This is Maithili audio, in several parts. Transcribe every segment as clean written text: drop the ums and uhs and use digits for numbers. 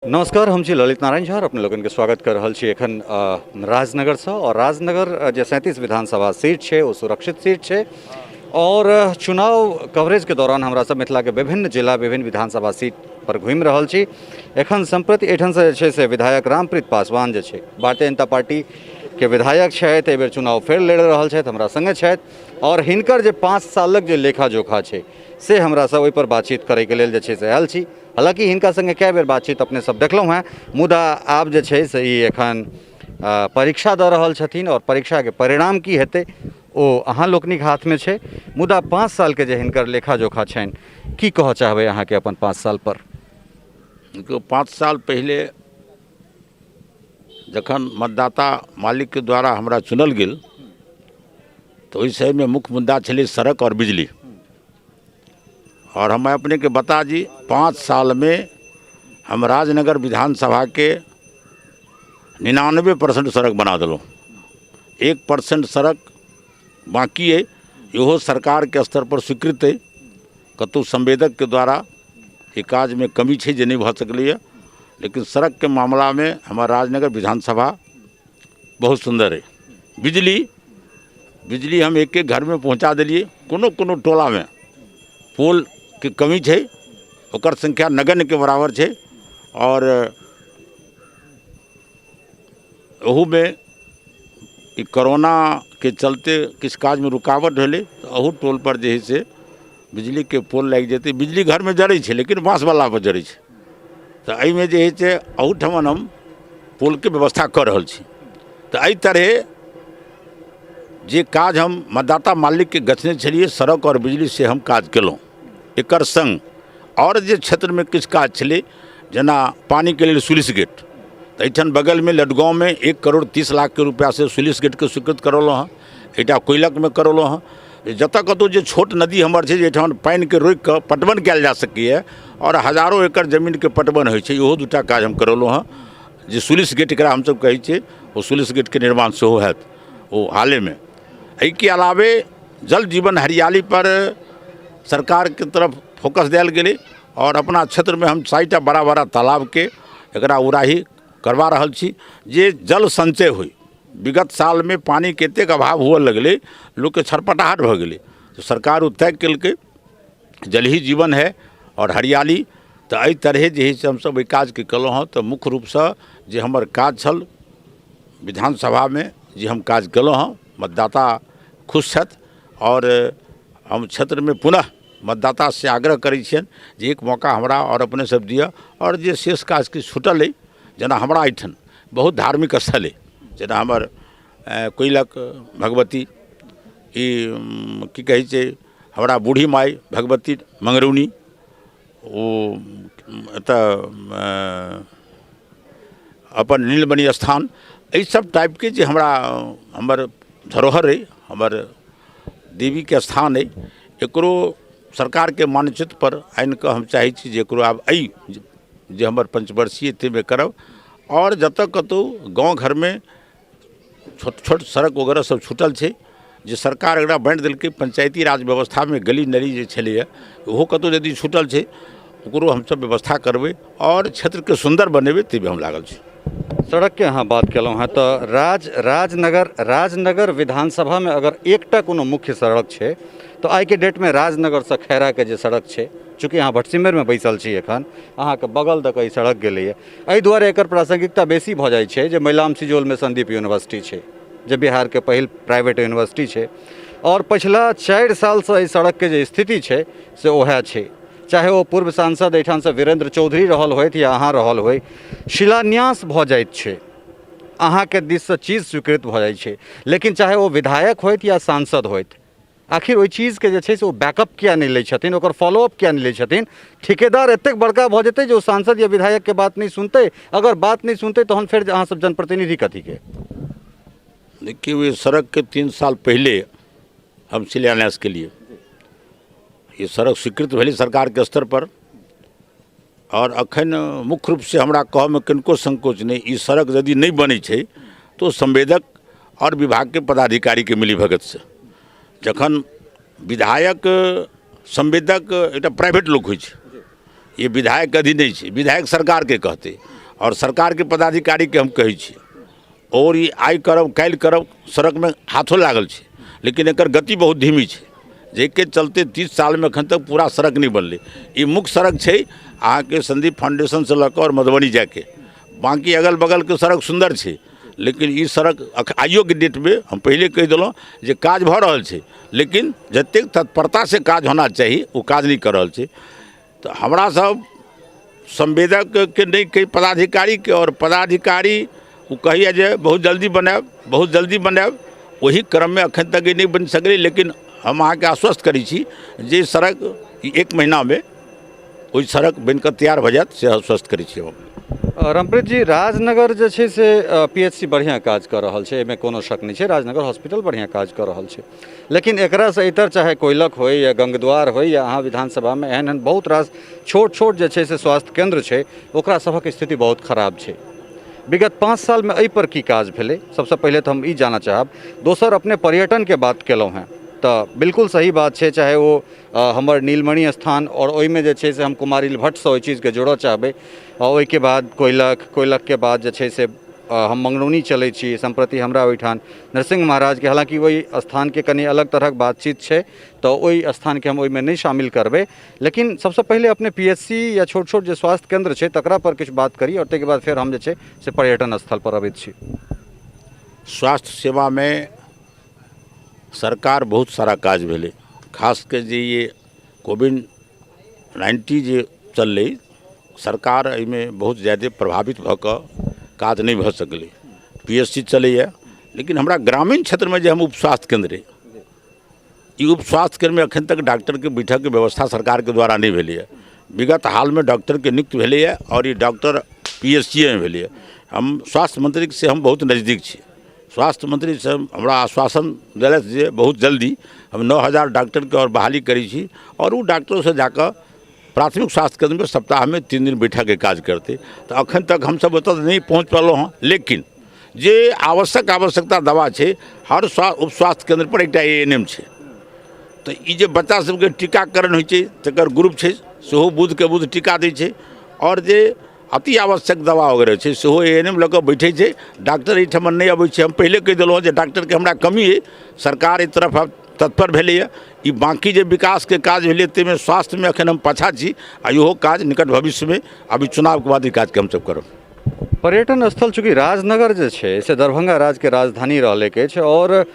नमस्कार, हम छी ललित नारायण झा और अपने लोगन के स्वागत कर रहल छी एखन राजनगरसँ। और राजनगर जे 37 विधानसभा सीट छै ओ सुरक्षित सीट छै और चुनाव कवरेज के दौरान हमरा सब मिथिला के विभिन्न जिला विभिन्न विधानसभा सीट पर घुमि रहल छी। एखन सम्प्रति एहिठामसँ जे छै से विधायक रामप्रीत पासवान जे छै भारतीय जनता पार्टी के विधायक छथि, एहिबेर चुनाव फेर लड़ि रहल छथि, हमरा सङ्गे छथि और हिनकर जे 5 सालक जे लेखा जोखा छै से हमरा सब ओहिपर बातचीत करैके लेल जे छै से आयल छी। हालाँकि हिनका सङ्गे कए बेर बातचीत अपने सब देखलहुँ हेँ, मुदा आब जे छै से ई एखन परीक्षा दऽ रहल छथिन आओर परीक्षाके परिणाम की हेतै ओ अहाँ लोकनिक हाथमे छै। मुदा 5 सालके जे हिनकर लेखा जोखा छनि, की कहऽ चाहबै अहाँके अपन 5 साल पर? देखियौ, 5 साल पहिले जखन मतदाता मालिकके द्वारा हमरा चुनल गेल तऽ ओहि समयमे मुख्य मुद्दा छलै सड़क आओर बिजली। और हम अपने के बता दी, 5 साल में हम राजनगर विधानसभा के 99% सड़क बना दिलहुँ। 1% सड़क बाकी है, इहो सरकार के स्तर पर स्वीकृत है। कतहु संवेदक के द्वारा ई काज में कमी छै जे नहीं भऽ सकलैए, लेकिन सड़क के मामला में हमार राजनगर विधानसभा बहुत सुंदर है। बिजली हम एक एक घर में पहुँचा दिलियै। कोनो कोनो टोलामे पोलके कमी छै, ओकर संख्या नगण्यके बराबर छै। आओर ओहूमे ई कोरोनाके चलते किछु काजमे रुकावट भेलै, तऽ अहू टोलपर जे हइ से बिजलीके पोल लागि जेतै। बिजली घरमे जरै छै लेकिन बाँसवलापर जरै छै, तऽ एहिमे जे हइ से अहूठमन हम पोलके व्यवस्था कऽ रहल छी। तऽ एहि तरहे जे काज हम मतदाता मालिकके गछने छलियै सड़क आओर बिजली, से हम काज केलहुँ। एकर सङ्ग आओर जे क्षेत्रमे किछु काज छलै, जेना पानिके लेल सुलिस गेट, तऽ एहिठाम बगलमे लडगाँवमे 1 करोड़ 30 लाखके रुपैआसँ सुलिस गेटके स्वीकृत करौलहुँ हँ, एकटा कोइलकमे करौलहुँ हँ। जतऽ कतहु जे छोट नदी हमर छै जाहिठाम पानिके रोकिकऽ पटवन कयल जा सकैए आओर हजारो एकड़ जमीनके पटवन होइ छै, इहो 2टा काज हम करौलहुँ हँ। जे सुलिस गेट एकरा हमसब कहै छियै, ओ सुलिस गेटके निर्माण सेहो हैत ओ हालेमे। एहिके अलावे जल जीवन हरियाली पर सरकारके तरफ फोकस देल गेलै आओर अपना क्षेत्रमे हम 4टा बड़ा बड़ा तालाबके एकरा उड़ाही करवा रहल छी जे जल संचय होइ। विगत सालमे पानिके एतेक अभाव हुअ लगलै, लोकके छटपटाहट भऽ गेलै, तऽ सरकार ओ तय केलकै जल ही जीवन है आओर हरियाली। तऽ एहि तरहे जे हइ से हमसब एहि काजके केलहुँ हँ। तऽ मुख्य रूपसँ जे हमर काज छल विधानसभामे जे हम काज केलहुँ हँ, मतदाता खुश छथि आओर हम क्षेत्रमे पुनः मतदातासँ आग्रह करै छियनि जे एक मौका हमरा आओर अपने सब दिअ। आओर जे शेष काज किछु छूटल अइ, जेना हमरा एहिठाम बहुत धार्मिक स्थल अइ, जेना हमर कोइलक भगवती, ई की कहै छै हमरा बूढ़ी माइ भगवती मंगरौनी, ओ एतऽ अपन नीलमणि स्थान, एहि सब टाइपके जे हमरा हमर धरोहर अइ, हमर देवीके स्थान अइ, एकरो सरकारके मानचित्रपर आनिकऽ हम चाहै छी जे एकरो आब एहि जे हमर पञ्चवर्षीय ताहिमे करब। आओर जतऽ कतहु गाँव घरमे छोट छोट सड़क वगैरह सब छूटल छै, जे सरकार एकरा बाँटि देलकै पंचायती राज व्यवस्थामे, गली नली जे छलैए ओहो कतहु यदि छूटल छै ओकरो हमसब व्यवस्था करबै आओर क्षेत्रके सुन्दर बनेबै, ताहिमे हम लागल छी। सड़कके अहाँ बात केलहुँ हेँ तऽ राजनगर विधानसभामे अगर एकटा कोनो मुख्य सड़क छै तऽ आइके डेटमे राजनगरसँ खैराके जे सड़क छै, चूँकि अहाँ भटसिमैरमे बैसल छी एखन, अहाँके बगल दऽ कऽ ई सड़क गेलैए, एहि दुआरे एकर प्रासंगिकता बेसी भऽ जाइ छै जे मैलाम सिजौलमे संदीप यूनिवर्सिटी छै, जे बिहारके पहिल प्राइवेट यूनिवर्सिटी छै, आओर पछिला 4 सालसँ एहि सड़कके जे स्थिति छै से वएह छै। चाहे ओ पूर्व सांसद एहिठामसँ वीरेंद्र चौधरी रहल होथि या अहाँ रहल होइ, शिलान्यास भऽ जाइत छै, अहाँके दिससँ चीज स्वीकृत भऽ जाइ छै, लेकिन चाहे ओ विधायक होथि या सांसद होथि, आखिर ओहि चीजके जे छै से ओ बैकअप किया नहि लै छथिन, ओकर फॉलोअप किया नहि लै छथिन? ठिकेदार एतेक बड़का भऽ जेतै जे ओ सांसद या विधायकके बात नहि सुनतै? अगर बात नहि सुनतै तहन फेर अहाँ सब जनप्रतिनिधि कथीके? देखियौ, ई सड़कके 3 साल पहिले हम शिलान्यास केलिए, ई सड़क स्वीकृत भेलै सरकारके स्तर पर, आओर अखन मुख्य रूपसँ हमरा कहऽमे कनिको संकोच नहि, ई सड़क यदि नहि बनै छै तऽ ओ संवेदक आओर विभागके पदाधिकारीके मिलीभगतसँ। जखन विधायक संवेदक एकटा प्राइवेट लोक होइ छै, ई विधायकके अधीन नहि छै, विधायक सरकारके कहतै, आओर सरकारके पदाधिकारीके हम कहै छी, आओर ई आइ करब काल्हि करब, सड़कमे हाथो लागल छै, लेकिन एकर गति बहुत धीमी छै, जाहिके चलते 30 सालमे एखन तक पूरा सड़क नहि बनलै। ई मुख्य सड़क छै अहाँके संदीप फाउंडेशनसँ लऽ कऽ आओर मधुबनी जाइके, बाँकी अगल बगलके सड़क सुन्दर छै, लेकिन ई सड़क आइयोके डेटमे हम पहिले कहि देलहुँ जे काज भऽ रहल छै, लेकिन जतेक तत्परतासँ काज होना चाही ओ काज नहि कऽ रहल छै। तऽ हमरा सब संवेदकके नहि कहि पदाधिकारीके, आओर पदाधिकारी ओ कहैए जे बहुत जल्दी बनायब, बहुत जल्दी बनायब, ओही क्रममे एखन तक ई नहि बनि सकलै। लेकिन हम अहाँके आश्वस्त करै छी जे सड़क 1 महीनामे ओहि सड़क बनिकऽ तैयार भऽ जायत, से आश्वस्त करै छी हम। रामप्रीत जी, राजनगर जे छै से PHC बढ़िआँ काज कऽ रहल छै, एहिमे कोनो शक नहि छै, राजनगर हॉस्पिटल बढ़िआँ काज कऽ रहल छै, लेकिन एकरासँ इतर चाहे कोइलख होइ या गंगद्वार होइ या अहाँ विधानसभामे एहन एहन बहुत रास छोट छोट जे छै से स्वास्थ्य केन्द्र छै, ओकरा सभक स्थिति बहुत खराब छै। विगत 5 सालमे एहिपर की काज भेलै, सबसँ पहिले तऽ हम ई जानऽ चाहब। दोसर, अपने पर्यटनके बात केलहुँ हेँ तऽ बिल्कुल सही बात छै, चाहे ओ हमर नीलमणि स्थान आओर ओहिमे जे छै से हम कुमारिल भट्टसँ ओहि चीजके जोड़ऽ चाहबै, आओर ओहिके बाद कोइलख, कोइलखके बाद जे छै से हम मंगरौनी चलै छी, सम्प्रति हमरा ओहिठाम नरसिंह महाराजके, हालाँकि ओहि स्थानके कनि अलग तरहक बातचीत छै तऽ ओहि स्थानके हम ओहिमे नहि शामिल करबै, लेकिन सबसँ पहिले अपने PHC या छोट छोट जे स्वास्थ्य केन्द्र छै तकरा पर किछु बात करी, आओर ताहिके बाद फेर हम जे छै से पर्यटन स्थल पर अबैत छी। स्वास्थ्य सेवामे सरकार बहुत सारा काज भेलै, खास कऽ जे ये कोविड-19 जे चललै, सरकार एहिमे बहुत ज्यादे प्रभावित भऽ कऽ काज नहि भऽ सकलै। PHC चलैए, लेकिन हमरा ग्रामीण क्षेत्रमे जे हम उप स्वास्थ्य केन्द्र अइ, ई उप स्वास्थ्य केन्द्रमे एखन तक डॉक्टरके बैठकके व्यवस्था सरकारके द्वारा नहि भेलैए। विगत हालमे डॉक्टरके नियुक्ति भेलैए आओर ई डॉक्टर PHC मे भेलैए। हम स्वास्थ्य मंत्रीसँ हम बहुत नजदीक छी, स्वास्थ्य मंत्री से हमरा आश्वासन देलथि जे बहुत जल्दी हम 9000 डॉक्टरके आओर बहाली करै छी, आओर ओ डॉक्टरसँ जाकऽ प्राथमिक स्वास्थ्य केन्द्रमे सप्ताहमे 3 दिन बैठकके काज करतै। तऽ एखन तक हमसब ओतऽ नहि पहुँच पयलहुँ हँ, लेकिन जे आवश्यक आवश्यकता दवा छै, हर उप स्वास्थ्य केन्द्रपर एकटा ANM छै, तऽ ई जे बच्चा सबके टीकाकरण होइ छै तकर ग्रुप छै, सेहो बुधके बुध टीका दै छै, आओर जे अति आवश्यक दवा वगैरह छै सेहो ANM लऽ कऽ बैठै छै। डॉक्टर एहिठाम नहि अबै छै, हम पहिले कहि देलहुँ जे डॉक्टरके हमरा कमी अइ, सरकार एहि तरफ आब तत्पर भेलैए। ई बाँकी जे विकासके काज भेलै ताहिमे स्वास्थ्यमे एखन हम पाछाँ छी, आ इहो काज निकट भविष्यमे अभी चुनावके बाद ई काजके हमसब करब। पर्यटन स्थल चूँकि राजनगर जे छै से दरभंगा राजके राजधानी रहलैक अछि, आओर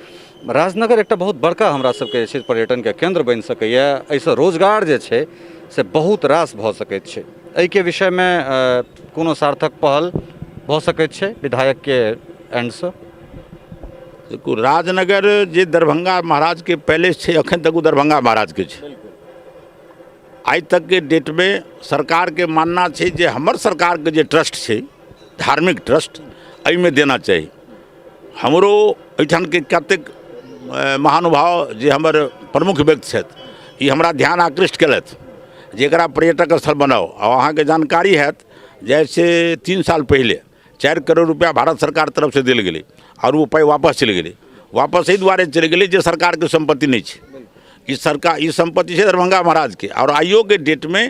राजनगर एकटा बहुत बड़का हमरा सबके जे छै पर्यटनके केन्द्र बनि सकैए, एहिसँ रोजगार जे छै से बहुत रास भऽ सकैत छै। एहिके विषयमे कोनो सार्थक पहल भऽ सकैत छै विधायकके एंडसँ? देखू, राजनगर जे दरभंगा महाराजके पैलेस छै, एखन तक ओ दरभंगा महाराजके छै। आइ तकके डेटमे सरकारके मानना छै जे हमर सरकारके जे ट्रस्ट छै, धार्मिक ट्रस्ट, एहिमे देना चाही। हमरो एहिठामके कतेक महानुभाव जे हमर प्रमुख व्यक्ति छथि, ई हमरा ध्यान आकृष्ट केलथि जे एकरा पर्यटक स्थल बनाउ। आओर अहाँके जानकारी हैत जैसे 3 साल पहिले 4 करोड़ रुपैआ भारत सरकार तरफसँ देल गेलै, आओर ओ पाइ वापस चलि गेलै। वापस एहि दुआरे चलि गेलै जे सरकारके सम्पत्ति नहि छै, ई सरकार ई सम्पत्ति छै दरभंगा महाराजके। आओर आइयोके डेटमे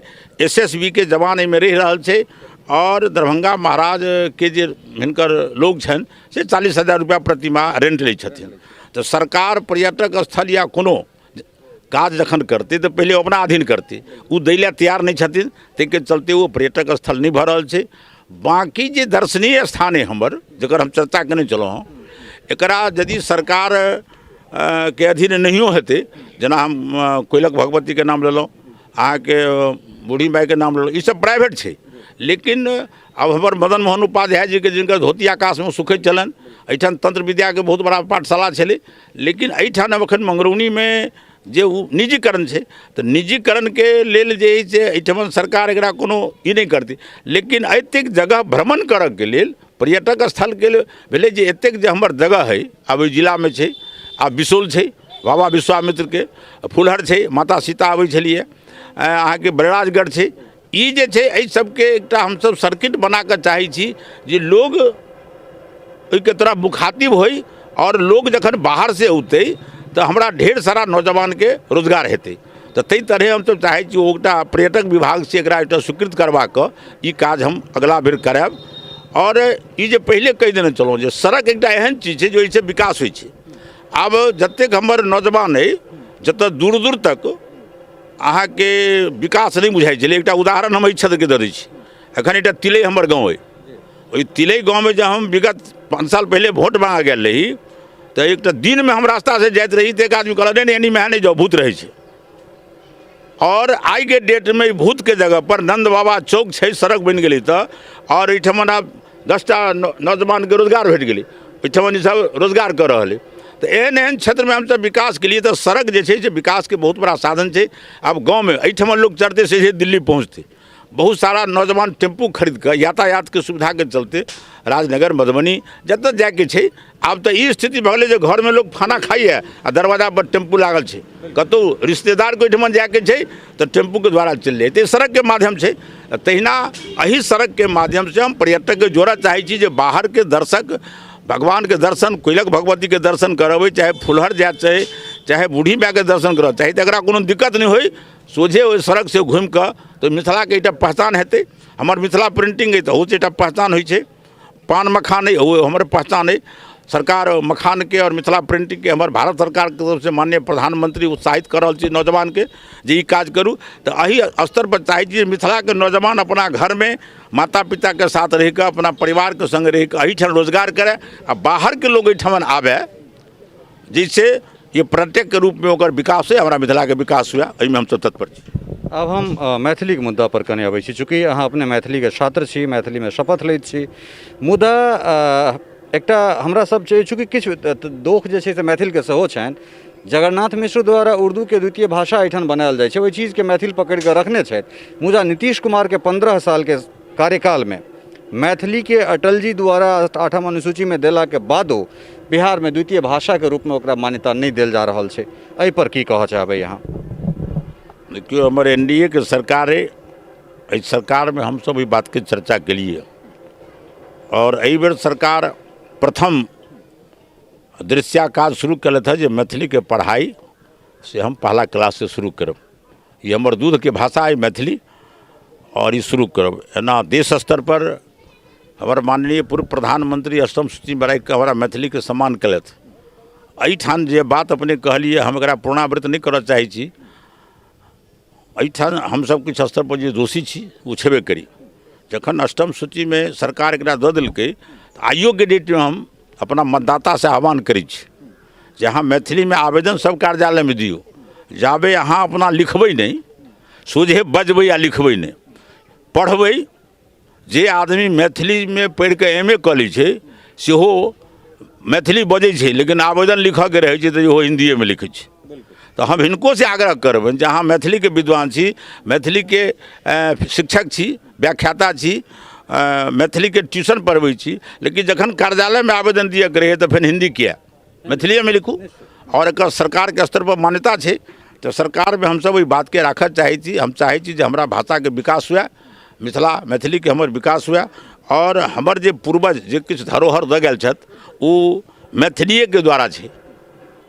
SSB के जवान एहिमे रहि रहल छै, आओर दरभंगा महाराजके जे हिनकर लोग छनि से 40,000 रुपैआ प्रतिमा रेंट लै छथिन। तऽ सरकार पर्यटक स्थल या कोनो काज जखन करतै तऽ पहिले अपना अधीन करतै, ओ दै लए तैयार नहि छथिन, ताहिके चलते ओ पर्यटक स्थल नहि भऽ रहल छै। बाँकी जे दर्शनीय स्थान अइ हमर, जकर हम चर्चा केने छलहुँ हँ, एकरा यदि सरकार के अधीन नहियो हेतै, जेना हम कोइलख भगवतीके नाम लेलहुँ, अहाँके बूढ़ी माइके नाम लेलहुँ, ईसब प्राइवेट छै, लेकिन आब हमर मदन मोहन उपाध्याय जीके जिनकर धोती आकाशमे सुखैत छलनि, एहिठाम तंत्र विद्याके बहुत बड़ा पाठशाला छलै, लेकिन एहिठाम एखन मंगरौनीमे जे ओ निजीकरण छै, तऽ निजीकरणके लेल जे अछि से एहिठाम सरकार एकरा कोनो ई नहि करतै, लेकिन एतेक जगह भ्रमण करऽके लेल पर्यटक स्थलके लेल भेलै जे एतेक जे हमर जगह हइ, आब ओहि जिलामे छै, आब बिसौल छै बाबा विश्वामित्रके, फुलहर छै माता सीता अबै छलियै, अहाँके बलिराजगढ़ छै, ई जे छै एहि सबके एकटा हमसब सर्किट बनाकऽ चाहै छी जे लोग ओहिके तरफ मुखातिब होइ, आओर लोग जखन बाहरसँ औतै तऽ हमरा ढेर सारा नौजवानके रोजगार हेतै। तऽ ताहि तरहे हमसब चाहै छी ओ एकटा पर्यटक विभागसँ एकरा एकटा स्वीकृत करबा कऽ ई काज हम अगिला बेर करायब। आओर ई जे पहिले कहि देने छलहुँ जे सड़क एकटा एहन चीज छै जे ओहिसँ विकास होइ छै। आब जतेक हमर नौजवान अइ, जतऽ दूर दूर तक अहाँके विकास नहि बुझाइ छलै, एकटा उदाहरण हम एहि क्षेत्रके दऽ दै छी। एखन एकटा तिलै हमर गाँव अइ, ओहि तिलै गाँवमे जे हम विगत 5 साल पहिले वोट माँगऽ गेल रही तऽ एकटा दिनमे हम रास्तासँ जाइत रही तऽ एक आदमी कहलक नहि नहि एनीमे नहि जाउ, भूत रहै छै। आओर आइके डेटमे भूतके जगहपर नन्द बाबा चौक छै, सड़क बनि गेलै तऽ, आओर एहिठमन आब 10टा नौजवानके रोजगार भेट गेलै, ओहिठमन ईसब रोजगार कऽ रहल अइ। तऽ एहन एहन क्षेत्रमे हमसब विकास केलिए तऽ सड़क जे छै से विकासके बहुत बड़ा साधन छै। आब गाँवमे एहिठमन लोक चढ़तै से दिल्ली पहुँचतै। बहुत सारा नौजवान टेम्पू खरीद कऽ यातायातके सुविधाके चलते राजनगर, मधुबनी जतऽ जाइके छै। आब तऽ ई स्थिति भऽ गेलै जे घरमे लोक खाना खाइए आ दरवाजापर टेम्पू लागल छै, कतहु रिश्तेदारके ओहिठमा जाइके छै तऽ टेम्पूके द्वारा चलि जाइ। तऽ सड़कके माध्यम छै। तहिना एहि सड़कके माध्यमसँ हम पर्यटकके जोड़ऽ चाहै छी जे बाहरके दर्शक भगवानके दर्शन, कोइलख भगवतीके दर्शन करबै, चाहे फुलहर जाए चाहे, चाहे बूढ़ी मायके दर्शन करऽ चाही, तऽ एकरा कोनो दिक्कत नहि होइ, सोझे ओहि सड़कसँ घुमिकऽ तऽ मिथिलाके एकटा पहचान हेतै। हमर मिथिला प्रिन्टिंग अइ तऽ ओहूसँ एकटा पहचान होइ छै। पान मखान अइ, ओहो हमर पहचान अइ। सरकार मखानके आओर मिथिला प्रिन्टिंगके हमर भारत सरकारके तरफसँ माननीय प्रधानमंत्री उत्साहित कऽ रहल छै नौजवानके जे ई काज करू। तऽ एहि स्तरपर चाहै छी जे मिथिलाके नौजवान अपना घरमे माता पिताके साथ रहिकऽ, अपना परिवारके सङ्ग रहिकऽ एहिठाम रोजगार करय आ बाहरके लोक एहिठाम आबय, जाहिसँ ये पर्यटकके रूपमे ओकर विकास होइ, हमरा मिथिलाके विकास हुए, एहिमे हमसब तत्पर छी। आब हम मैथिलीके मुद्दापर कनि अबै छी। चूँकि अहाँ अपने मैथिलीके छात्र छी, मैथिलीमे शपथ लैत छी, मुदा एकटा हमरा सब छै, चूँकि किछु दोख जे छै से मैथिलके सेहो छनि। जगन्नाथ मिश्र द्वारा उर्दूके द्वितीय भाषा एहिठाम बनायल जाइ छै, ओहि चीजके मैथिल पकड़िकऽ रखने छथि, मुदा नीतीश कुमारके 15 सालके कार्यकालमे मैथिलीके अटलजी द्वारा 8म अनुसूचीमे देलाके बादो बिहारमे द्वितीय भाषाके रूपमे ओकरा मान्यता नहि देल जा रहल छै। एहिपर की कहऽ चाहबै अहाँ? देखियौ, हमर एन डी ए के सरकार अइ, एहि सरकारमे हमसब एहि बातके चर्चा केलियै आओर एहिबेर सरकार प्रथम दृष्टया काज शुरू केलथि हँ जे मैथिलीके पढ़ाइ से हम पहला क्लाससँ शुरू करब। ई हमर दूधके भाषा अइ मैथिली आओर ई शुरू करब। एना देश स्तरपर हमर माननीय पूर्व प्रधानमंत्री अष्टम सूचीमे राखिकऽ हमरा मैथिलीके सम्मान केलथि। एहिठाम जे बात अपने कहलियै हम एकरा पुनरावृत्त नहि करऽ चाहै छी। एहिठाम हमसब किछु स्तरपर जे दोषी छी ओ छेबे करी। जखन अष्टम सूचीमे सरकार एकरा दऽ देलकै तऽ आइयोके डेटमे हम अपना मतदातासँ आह्वान करै छी जे अहाँ मैथिलीमे आवेदन सब कार्यालयमे दियौ। जाबे अहाँ अपना लिखबै नहि, सोझे बजबै आ लिखबै नहि, पढ़बै, जे आदमी मैथिलीमे पढ़िकऽ एम ए कऽ लै छै सेहो मैथिली बजै छै, लेकिन आवेदन लिखऽके रहै छै तऽ इहो हिन्दिएमे लिखै छै। तऽ हम हिनकोसँ आग्रह करबनि जे अहाँ मैथिलीके विद्वान छी, मैथिलीके शिक्षक छी, व्याख्याता छी, मैथिलीके ट्यूशन पढ़बै छी, लेकिन जखन कार्यालयमे आवेदन दिअके रहैए तऽ फेर हिन्दी किए, मैथिलीएमे लिखू। आओर एकर सरकारके स्तरपर मान्यता छै तऽ सरकारमे हमसब ओहि बातके राखऽ चाहै छी। हम चाहै छी जे हमरा भाषाके विकास हुए, मिथिला मैथिलीके हमर विकास हुए आओर हमर जे पूर्वज जे किछु धरोहर दऽ गेल छथि ओ मैथिलिएके द्वारा छै।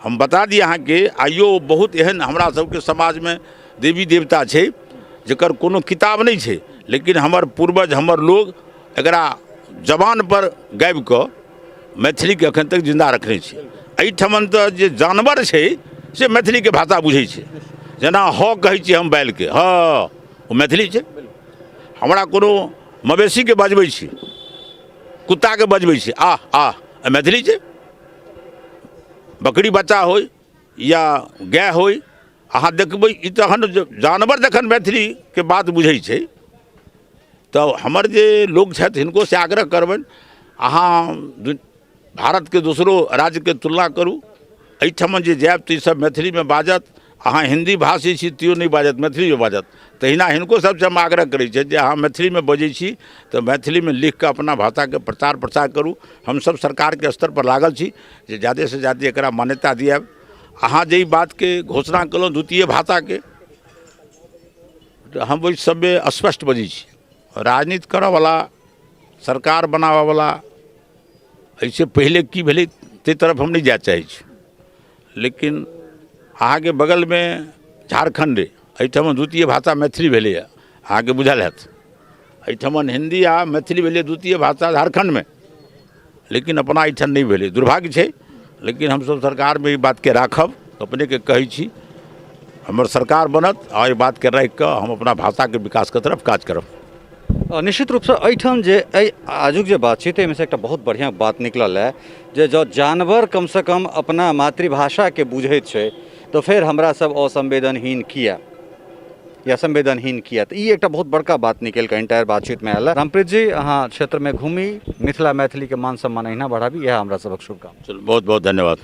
हम बता दी अहाँके, आइयो बहुत एहन हमरा सबके समाजमे देवी देवता छै जकर कोनो किताब नहि छै, लेकिन हमर पूर्वज हमर लोग एकरा जबानपर गाबिकऽ मैथिलीके एखन तक जिन्दा रखने छै। एहिठमन तऽ जे जानवर छै से मैथिलीके भाषा बुझै छै। जेना ह कहै छियै हम बैलके, ह ओ मैथिली छै। हमरा कोनो मवेशीके बजबै छी, कुत्ताके बजबै छी, आह आह, मैथिली छै। बकरी बच्चा होइ या गाय होइ, अहाँ देखबै ई तखन जानवर जखन मैथिलीके बात बुझै छै तऽ हमर जे लोक छथि हिनकोसँ आग्रह करबनि, अहाँ भारतके दोसरो राज्यके तुलना करू, एहिठाम जे जायब तऽ ईसब मैथिलीमे बाजत, अहाँ हिन्दी भाषी छी तैओ नहि बाजत, मैथिलीमे बाजत। तहिना हिनको सबसँ हम आग्रह करै छियनि जे अहाँ मैथिलीमे बजै छी तऽ मैथिलीमे लिखिकऽ अपना भाषाके प्रचार प्रसार करू। हमसब सरकारके स्तरपर लागल छी जे जादेसँ जादे एकरा मान्यता दिआएब। अहाँ जे ई बातके घोषणा केलहुँ द्वितीय भाषाके, तऽ हम ओहि सबमे स्पष्ट बजै छी। राजनीति करऽवला, सरकार बनाबऽवला, एहिसँ पहिले की भेलै ताहि तरफ हम नहि जाय चाहै छी, लेकिन अहाँके बगलमे झारखण्ड अइ, एहिठाम द्वितीय भाषा मैथिली भेलैए, अहाँके बुझल हैत। एहिठमन हिन्दी आ मैथिली भेलै द्वितीय भाषा झारखण्डमे, लेकिन अपना एहिठाम नहि भेलै, दुर्भाग्य छै। लेकिन हमसभ सरकारमे ई बातके राखब, अपनेके कहै छी, हमर सरकार बनत आ एहि बातके राखिकऽ हम अपना भाषाके विकासके तरफ काज करब। निश्चित रूपसँ एहिठाम जे एहि आजुक जे बातचीत एहिमे से एकटा बहुत बढ़िआँ बात निकलल है जे जँ जानवर कमसँ कम अपना मातृभाषाके बुझैत छै तऽ फेर हमरा सब असंवेदनहीन किया या संवेदनहीन किया। तऽ ई एकटा बहुत बड़का बात निकलि कऽ इंटायर बातचीतमे आयल। रामप्रीत जी, अहाँ क्षेत्रमे घूमी, मिथिला मैथिलीके मान सम्मान अहिना बढ़ाबी, इएह हमरा सभक शुभकामना। चलू, बहुत बहुत धन्यवाद।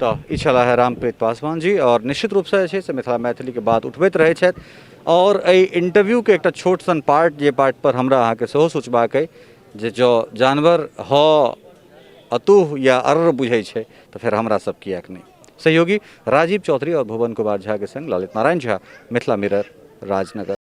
तऽ ई छलाह है रामप्रीत पासवान जी, आओर निश्चित रूपसँ जे छै से मिथिला मैथिलीके बात उठबैत रहै छथि। आओर एहि इंटरव्यूके एकटा छोट सन पार्ट, जे पार्ट पर हमरा अहाँके सेहो सोचबाक अइ जे जँ जानवर ह अतुह या अर्र बुझै छै तऽ फेर हमरा सब किएक नहि। सहयोगी राजीव चौधरी आओर भुवन कुमार झाके संग ललित नारायण झा, मिथिला मिरर, राजनगर।